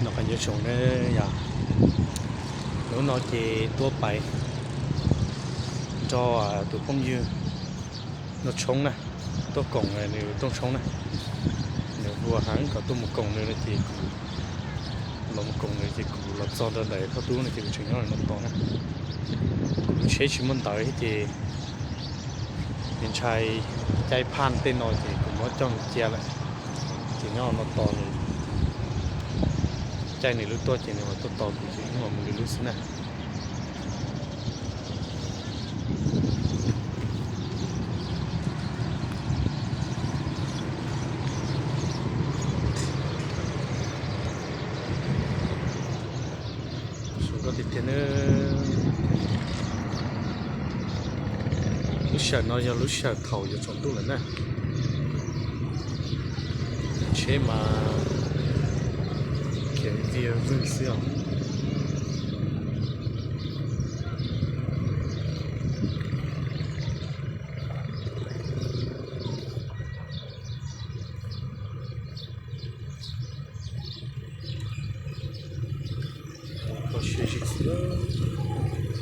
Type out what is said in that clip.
Nyob zoo ne yom, hnub no ces tuaj pais nrog tus phooj ywg Nuj Tshoob na, tuaj koom nws Tooj Tshoob na. Nws hu heev kom tuaj mus koom nws no ces kuv los mus koom nws ces kuv los txog nram ntawm Thoj Tub no ces kuv tseem nyob no tos na. Kuv lub tsheb tsis muaj ntawv thiab ces nws ntshai caij phaj tej no ces kuv muab coj mus cia lawm. Ces nyob no tos nws caij nws lub tuaj ces nws mam tuaj tos kuv ces wb mam mus nws lub xwb na. Zoo nkauj tiag tiag na. Lub sij hawm no yog lub sij hawm thaum yuav tsaus ntuj lawm na. Tsheb mas khiav vij vwj xwb os. Kho siab zim xwb.